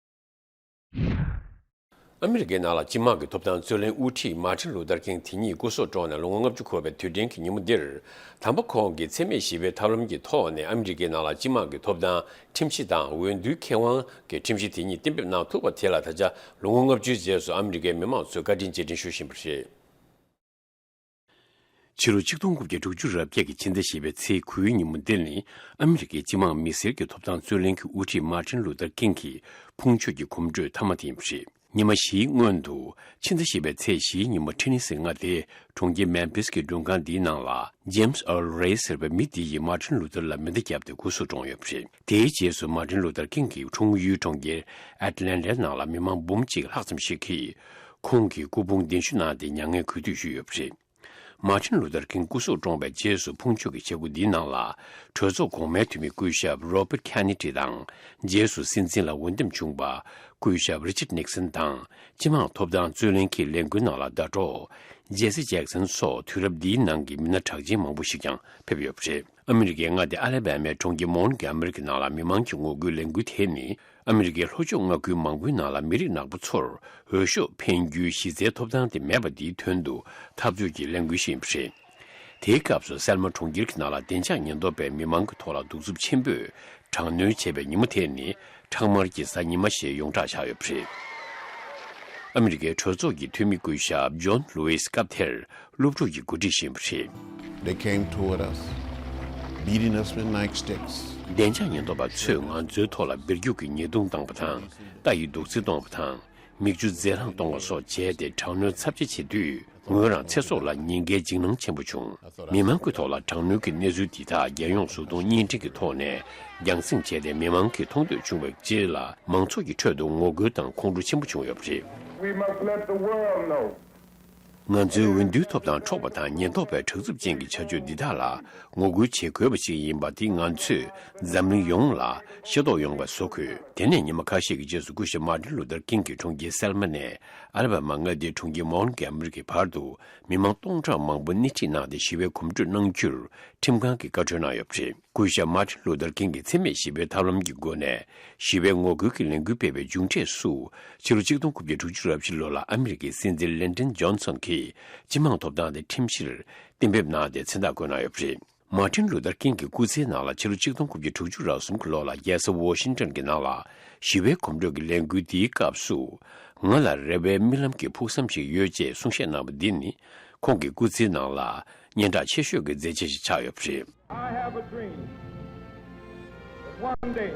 ཨ་མི་རི་ཀའི་ནང་ལ་སྤྱི་དམངས་ཀྱི་ཐོབ་ཐང་རྩོད་ལེན་དབུ་ཁྲིད་མཱ་ཏིན་ལུ་ཐར་ཀིང་དེ་ཉིད་སྐུ་སྲོག་བཀྲོངས་ནས་ལོ་ངོ་ལྔ་བཅུ་འཁོར་བའི་དུས་དྲན་གྱི་ཉིན་མོ་འདིར། དམ་པ་ཁོང་གིས་འཚེ་མེད་ཞི་བའི་ཐབས་ལམ་གྱི་ཐོག་ནས་ཨ་མི་རི་ཀའི་ནང་ལ་སྤྱི་དམངས་ཀྱི་ཐོབ་ཐང་ཁྲིམས་གཞི་དང་འོས་བསྡུའི་ཁེ་དབང་གི་ཁྲིམས་གཞི་དེ་ཉིད་གཏན་འབེབས་གནང་ཐུབ་པ་དེ་ལ་ད་ཆ་ལོ་ངོ་ལྔ་བཅུའི་རྗེས་སུ་ཨ་མི་རི་ཀའི་མི་མང་ཚོས་བཀའ་དྲིན་རྗེས་དྲན་ཞུ་བཞིན་པ་རེད། ཕྱི་ལོ་ཆིག་སྟོང་དགུ་བརྒྱ་དྲུག་ཅུ་རེ་བརྒྱད་ཀྱི་ཕྱི་ཟླ་བཞི་པའི་ཚེས་དགུའི་ཉིན་མོ་འདིར་ནི་ཨ་མི་རི་ཀའི་སྤྱི་དམངས་མི་སེར་གྱི་ཐོབ་ཐང་རྩོད་ལེན་གྱི་དབུ་ཁྲིད་མཱ་ཏིན་ལུ་ཐར་ཀིང་གི་ཕུང་མཆོད་ཀྱི་གོམ་བགྲོད་མཐའ་མ་དེ་ཡིན་པ་རེད། ཉི་མ་བཞིའི་སྔོན་དུ་ཕྱི་ཟླ་བཞི་པའི་ཚེས་བཞིའི་ཉིན་མོ་ཊེ་ནི་སི་མངའ་སྡེའི་གྲོང་ཁྱེར་མེམ་ཕིས་ཀྱི་མགྲོན་ཁང་འདིའི་ནང་ལ་ཇེམ་སི་ཨར་རེ་ཟེར་བའི་མི་འདི་ཡིས་མཱ་ཏིན་ལུ་ཐར་ལ་མེ་མདའ་བརྒྱབ་སྟེ་སྐུ་སྲོག་བཀྲོངས་ཡོད་པ་རེད། དེའི་རྗེས་སུ་མཱ་ཏིན་ལུ་ཐར་ཀིང་གི་འཁྲུངས་ཡུལ་གྲོང་ཁྱེར་ཨེ་ཏི་ལན་ཏའི་ནང་ལ་མི་མང་འབུམ་གཅིག་ལྷག་ཙམ་ཞིག་གིས་ཁོང་གི་སྐུ་ཕུང་གདན་ཞུ་གནང་སྟེ་མྱ་ངན་གུས་འདུད་ཞུས་ཡོད་པ་རེད། མཱ་ཏིན་ལུ་ཐར་ཀིང་སྐུ་སྲོག་བཀྲོངས་པའི་རྗེས་སུ་ཕུང་མཆོད་ཀྱི་བྱེད་སྒོ་འདིའི་ནང་ལ་གྲོས་ཚོགས་གོང་མའི་འཐུས་མི་སྐུ་ཞབས་རོ་པར་ཁེ་ནེ་ཌི་དང་། རྗེས་སུ་སྲིད་འཛིན་ལ་འོས་འདེམས་བྱུང་བ་སྐུ་ཞབས་རི་ཅར་ནིག་སན་དང་། སྤྱི་དམངས་ཐོབ་ཐང་རྩོད་ལེན་གྱི་ལས་འགུལ་ནང་ལ་ཟླ་གྲོགས་ཇེ་སི་ཇེག་སན་སོགས་དུས་རབས་འདིའི་ནང་གི་མི་སྣ་གྲགས་ཅན་མང་པོ་ཞིག་ཀྱང་ཕེབས་ཡོད་པ་རེད། ཨ་མི་རི་ཀའི་མངའ་སྡེ་ཨ་ལེ་བྷ་མའི་གྲོང་ཁྱེར་མོན་གྷོ་མེ་རི་ཀི་ནང་ལ་མི་མང་གི་ངོ་རྒོལ་ལས་འགུལ་དེ་ནི། ཨ་མི་རི་ཀའི་ལྷོ་ཕྱོགས་མངའ་ཁུལ་མང་པོའི་ནང་ལ་མི་རིགས་ནག་པོ་ཚོར་འོས་ཤོག་འཕེན་རྒྱུའི་གཞི་རྩའི་ཐོབ་ཐང་དེ་མེད་པ་འདིའི་དོན་དུ་འཐབ་རྩོད་ཀྱི་ལས་འགུལ་ཞིག་ཡིན་པ་རེད། དེའི་སྐབས་སུ་སེལ་མ་གྲོང་ཁྱེར་གྱི་ནང་ལ་བདེ་འཇགས་ཉེན་རྟོག་པས་མི་མང་གི་ཐོག་ལ་གདུག་རྩུབ་ཆེན་པོས་དྲག་གནོན་བྱས་པའི་ཉིན་མོ་དེ་ནི་ཁྲག་དམར་གྱི་གཟའ་ཉི་མ་ཞེས་ཡོངས་གྲགས་ཆགས་ཡོད་པ་རེད། ཨ་མི་རི་ཀའི་གྲོས་ཚོགས་ཀྱི་འཐུས་མི་སྐུ་ཞབས་ཇོན་ལུའིས་སྐབས་དེར་སློབ་ཕྲུག་གི་འགོ་ཁྲིད་བཞིན་པ་རེད། They came toward us, beating us with nightsticks. བདེ་འཇགས་ཉེན་རྟོག་པ་ཚོས་ང་ཚོའི་ཐོག་ལ་སྦིར་རྒྱུག་གི་ཉེས་རྡུང་བཏང་བ་དང་། རྟ་ཡི་རྡོག་རྫིས་གཏོང་བ་དང་། མིག་ཆུ་རྫས་རང་གཏོང་བ་སོགས་བྱས་ཏེ་དྲག་གནོན་ཚབས་ཆེ་བྱེད་དུས། ངོས་རང་ཚེ་སྲོག་ལ་ཉེན་ཁའི་འཇིགས་སྣང་ཆེན་པོ་བྱུང་། མི་མང་གི་ཐོག་ལ་དྲག་གནོན་གྱི་གནས་ཚུལ་འདི་དག་རྒྱལ་ཡོངས་བཟོ་སྐྲུན་བརྙན་འཕྲིན་གྱི་ཐོག་ནས་རྒྱང་སྲིང་བྱས་ཏེ་མི་མང་གིས་མཐོང་ཐོས་བྱུང་བའི་རྗེས་ལ་མང་ཚོགས་ཀྱི་ཁྲོད་དུ་ངོ་རྒོལ་དང་ཁོང་ཁྲོ་ཆེན་པོ་བྱུང་ཡོད་པ་རེད། We must let the world know. ང་ཚོའི་འོས་བསྡུའི་ཐོབ་ཐང་འཕྲོག་པ་དང་ཉེན་རྟོག་པའི་དྲག་རྩུབ་ཅན་གྱི་བྱ་སྤྱོད་འདི་དག་ལ་ངོ་རྒོལ་བྱེད་དགོས་པ་ཞིག་ཡིན་པ་འདི་ང་ཚོས་འཛམ་གླིང་ཡོངས་ལ་ཤེས་རྟོགས་ཡོང་བ་བཟོ་དགོས། དེ་ནས་ཉི་མ་ཁ་ཤས་ཀྱི་རྗེས་སུ་སྐུ་ཞབས་མཱ་ཏིན་ལུ་ཐར་ཀིང་གིས་གྲོང་ཁྱེར་སེལ་མ་ནས་ཨ་ལ་བྷ་མ་མངའ་སྡེའི་གྲོང་ཁྱེར་མོན་གྷོ་མེ་རི་ཀི་བར་དུ་མི་མང་སྟོང་ཕྲག་མང་པོ་སྣེ་ཁྲིད་གནང་སྟེ་ཞི་བའི་གོམ་བགྲོད་གནང་རྒྱུར་ཁྲིམས་ཁང་གིས་བཀའ་འཁྲོལ་གནང་ཡོད་པ་རེད། སྐུ་ཞབས་མཱ་ཏིན་ལུ་ཐར་ཀིང་གི་འཚེ་མེད་ཞི་བའི་ཐབས་ལམ་གྱི་སྒོ་ནས་ཞི་བའི་ངོ་རྒོལ་གྱི་ལས་འགུལ་སྤེལ་བའི་མཇུག་འབྲས་སུ་ཕྱི་ལོ་ཆིག་སྟོང་དགུ་བརྒྱ་དྲུག་ཅུ་རེ་བཞི་ལོ་ལ་ཨ་མི་རི་ཀའི་སྲིད་འཛིན་ལིན་ཏོན་ཇོན་སོན་གྱིས་སྤྱི་དམངས་ཐོབ་ཐང་དེ་ཁྲིམས་གཞིར་གཏན་འབེབས་གནང་སྟེ་མཚན་རྟགས་བཀོད་གནང་ཡོད་པ་རེད། མཱ་ཏིན་ལུ་ཐར་ཀིང་གི་སྐུ་ཚེའི་ནང་ལ་ཕྱི་ལོ་ཆིག་སྟོང་དགུ་བརྒྱ་དྲུག་ཅུ་རེ་གསུམ་གྱི་ལོ་ལ་རྒྱལ་ས་ཝོ་ཤིང་ཏོན་གྱི་ནང་ལ་ཞི་བའི་གོམ་བགྲོད་ཀྱི་ལས་འགུལ་འདིའི་སྐབས་སུ། ང་ལ་རེ་བའི་རྨི་ལམ་གྱི་ཕུགས་བསམ་ཞིག་ཡོད་ཅེས་གསུང་བཤད་གནང་བ་འདི་ནི་ཁོང་གི་སྐུ་ཚེའི་ནང་ལ་སྙན་གྲགས་ཆེ་ཤོས་ཀྱི་མཛད་རྗེས་ཤིག་ཆགས་ཡོད་པ་རེད། I have a dream that one day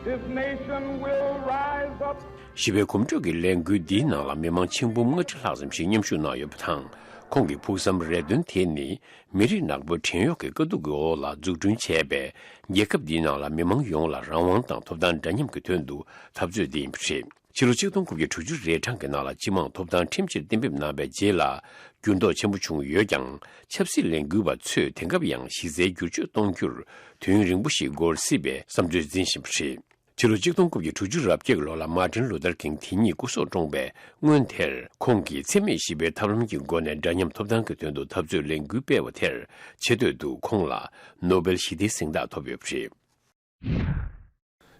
this nation will rise up. ཞི་བའི་གོམ་བགྲོད་ཀྱི་ལས་འགུལ་འདིའི་ནང་ལ་མི་མང་ཆིག་འབུམ་ལྔ་ཁྲི་ལྷག་ཙམ་ཞིག་མཉམ་ཞུགས་གནང་ཡོད་པ་དང་། ཁོང་གི་ཕུགས་བསམ་རེ་འདུན་དེ་ནི། མི་རིགས་ནག་པོའི་བྲན་གཡོག་གི་དཀའ་སྡུག་གི་འོག་ལ་འཛུགས་སྐྲུན་བྱས་པའི་རྒྱལ་ཁབ་འདིའི་ནང་ལ་མི་མང་ཡོངས་ལ་རང་དབང་དང་ཐོབ་ཐང་འདྲ་མཉམ་གྱི་དོན་དུ་འཐབ་རྩོད་འདི་ཡིན་པ་རེད། ཕྱི་ལོ་ཆིག་སྟོང་དགུ་བརྒྱ་དྲུག་ཅུ་རེ་གྲངས་ཀྱི་ནང་ལ་སྤྱི་དམངས་ཐོབ་ཐང་ཁྲིམས་གཞིར་གཏན་འབེབས་གནང་བའི་རྗེས་ལ་འགྱུར་ལྡོག་ཆེན་པོ་བྱུང་ཡོད་ཀྱང་། ཆབ་སྲིད་ལས་འགུལ་བ་ཚོས་དེང་སྐབས་ཡང་གཞི་རྩའི་བསྒྱུར་བཅོས་གཏོང་རྒྱུར་དུས་ཡུན་རིང་པོ་ཞིག་འགོར་སྲིད་པའི་བསམ་ཚུལ་འཛིན་བཞིན་པ་རེད། ཕྱི་ལོ་ཆིག་སྟོང་དགུ་བརྒྱ་དྲུག་ཅུ་རེ་བརྒྱད་ཀྱི་ལོ་ལ་མར་ཏིན་ལུ་ཐར་ཀིང་དེ་ཉིད་སྐུ་སྲོག་བཀྲོངས་པའི་སྔོན་དེར། ཁོང་གིས་འཚེ་མེད་ཞི་བའི་ཐབས་ལམ་གྱི་སྒོ་ནས་འདྲ་མཉམ་ཐོབ་ཐང་གི་དོན་དུ་འཐབ་རྩོད་ལས་འགུལ་སྤེལ་བ་དེར་ཆེ་བསྟོད་དུ་ཁོང་ལ་ནོ་སྦེལ་ཞི་བདེའི་གཟེངས་རྟགས་ཐོབ་ཡོད་པ་རེད།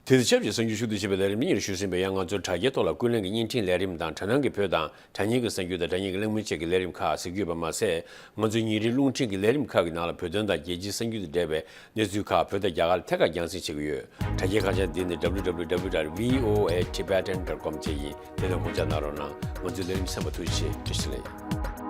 དེ་དང་ཆབས་ཅིག་གསར་འགྱུར་ཞུ་གཏུག་བྱེད་པའི་ལས་རིམ་འདི་ཉིད་ཞུ་ཟིན་པས། ཡང་ང་ཚོའི་དྲ་རྒྱའི་ཐོག་ལ་ཀུན་གླེང་གི་བརྙན་འཕྲིན་ལས་རིམ་དང་དྲ་སྣང་གི་བོད་དང་དྲ་བརྙན་གྱི་གསར་འགྱུར་དང་དྲ་བརྙན་གྱི་གླེང་མོལ་བཅས་ཀྱི་ལས་རིམ་ཁག་གཟིགས་རྒྱུ་ཡོད་པ་མ་ཟད། ང་ཚོའི་ཉིན་རེའི་རླུང་འཕྲིན་གྱི་ལས་རིམ་ཁག་གི་ནང་ལ་བོད་དོན་དང་རྒྱལ་སྤྱིའི་གསར་འགྱུར་དང་འབྲེལ་བའི་གནས་ཚུལ་ཁག་བོད་དང་རྒྱ་གར་ཐད་ཀར་རྒྱང་སྲིང་བྱེད་ཀྱི་ཡོད། དྲ་རྒྱའི་ཁ་བྱང་འདི་ནི་www.voatibetan.com བཅས་ཡིན། དེ་དང་སྐུ་མཇལ་གནང་རོགས་གནང་། ང་ཚོའི་ལས་རིམ་གསན་པར་ཐུགས་རྗེ་ཆེ། བཀྲ་ཤིས་བདེ་ལེགས།